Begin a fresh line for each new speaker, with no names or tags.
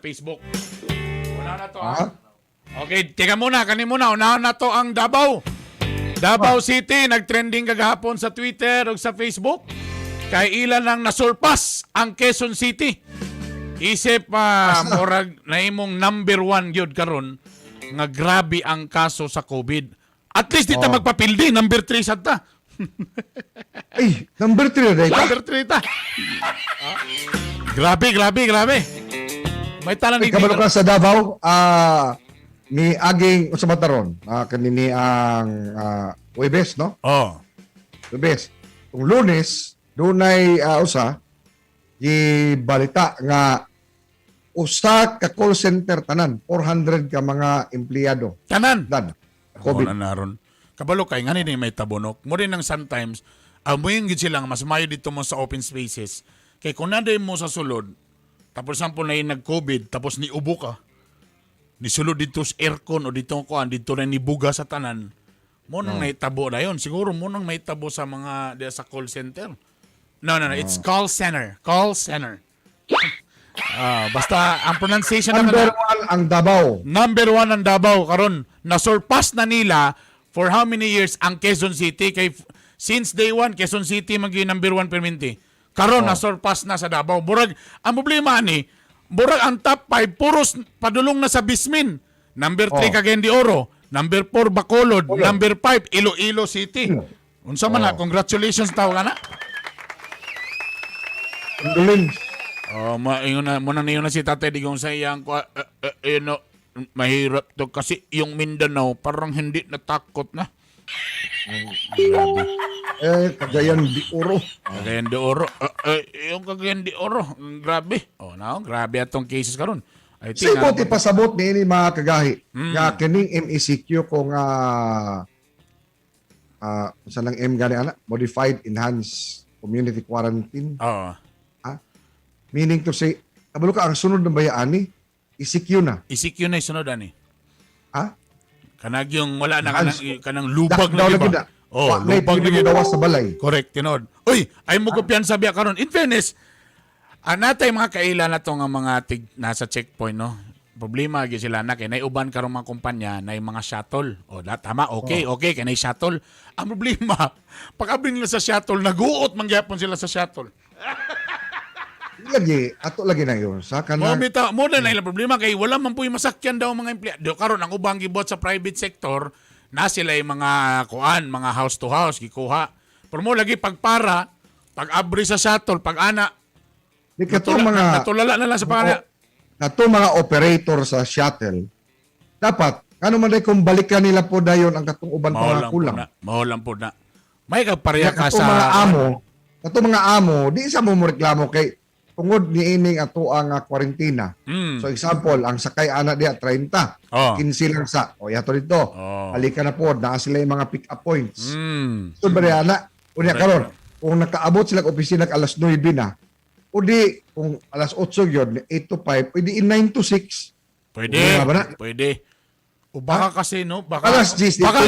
Facebook. Una na to ah.
Ha?
Okay, teka muna, kani muna, unahan na to ang Davao. Davao City, nagtrending kagahapon sa Twitter ug sa Facebook. Kay ilan ang nasurpass ang Quezon City. Isip pa murag naimong number one gyud karon nga grabe ang kaso sa COVID. At least di ta magpapildi, number 3 sad ta.
Ay, number 3 na
Number 3 ta. Ah. Grabe, grabe, grabe. May talan
Ay, kabalo ka sa Davao, ni aging unsa ba taron? Kanini ang Huwebes, no?
Oh.
Huwebes. Kung Lunes, dunay usa gibalita nga usa ka call center tanan, 400 ka mga empleyado
Tanan.
dan
COVID.
COVID.
Na naron. Kabalo kay ngani ni may tabunok. Mo rin ang sometimes amoyin gid sila nga mas mayo dito mo sa open spaces. Kay kung nanday mo sa sulod, tapos sample na yung nag-COVID, tapos niubo ka, ni sulod dito sa aircon o dito kuan dito na nibuga sa tanan, mo nang naitabo na yun. Siguro mo nang maitabo sa mga diya sa call center. No, it's call center. Call center. Basta ang pronunciation naman
Number 1 ang Davao.
Number one ang Davao karon, na-surpass na nila for how many years ang Quezon City kay since day one Quezon City maging number one perminti. Karon na-surpass na sa Davao. Murag ang problema ani, murag ang top 5 puros padulong na sa Bismin. Number 3 Cagayan de Oro, number 4 Bacolod,
Bacolod.
number 5 Iloilo City. Unsa man na, congratulations taw ka na.
Condolence.
Oh, maingon na mo na niyo na si Tatay Digong sa iyang mahirap to kasi yung Mindanao parang hindi natakot na. Grabe.
Eh, Cagayan de Oro.
Cagayan de Oro. Yung Cagayan de Oro, grabe. Oh, now, grabe atong cases karon. I think
Sibot ipasabot ni ini mga kagahi nga kining MECQ ko nga sa lang M gani ana, modified enhanced community quarantine.
Oo.
Meaning to say, kabalo ka ang sunod ng bayaan ni ECQ na.
ECQ na yung sunod ani.
Ha?
Kanag yung wala na kanang,
Enhanced.
kanang lubag na
Lockdown
di
na
ba?
gid na.
Oh,
Wa na
lubag na
pwede
gid.
gawas sa balay.
Correct, tinod. Uy, ay mo kumpiyansa biya karon. In fairness, natay mga kaila na to nga mga tig, nasa checkpoint, no? Problema gyud sila na kay nay uban karon mga kumpanya na mga shuttle. O da, tama, okay, okay kay nay shuttle. Ang problema, pag abri nila sa shuttle, naguot man gyapon sila sa shuttle.
Lagi ato lagi na yun sa
Mo
kanang
bitaw mo na ilang problema kay wala man po yung masakyan daw ang mga empleyado. Karon ang ubang gibuhat sa private sector na sila yung mga kuan, mga house to house gikuha. Pero mo lagi pagpara, pag abri sa shuttle, pag ana,
Di kato mga
natulala na lang sa pangalan.
Kato mga operator sa shuttle dapat ano man day kung balikan nila po dayon ang katong uban pa
Mao
mga
lang po
kulang.
na. Mao lang po na. May kapareha
Kaya
ka
kato
sa
mga amo, di sa mo mo reklamo kay tungod ni ining ato ang kwarentina. So example, ang sakay ana diha 30, 15 lang sa. O yato dito. Halika na po, naa sila yung mga pick up points. So ba diha ana? Unya karon, kung nakaabot sila sa opisina alas 9 na, o di kung alas 8 gyud, 8 to 5, pwede in 9 to 6.
Pwede.
Nga ba na?
Pwede. O baka kasi no, baka
Alas 10,
baka
dito.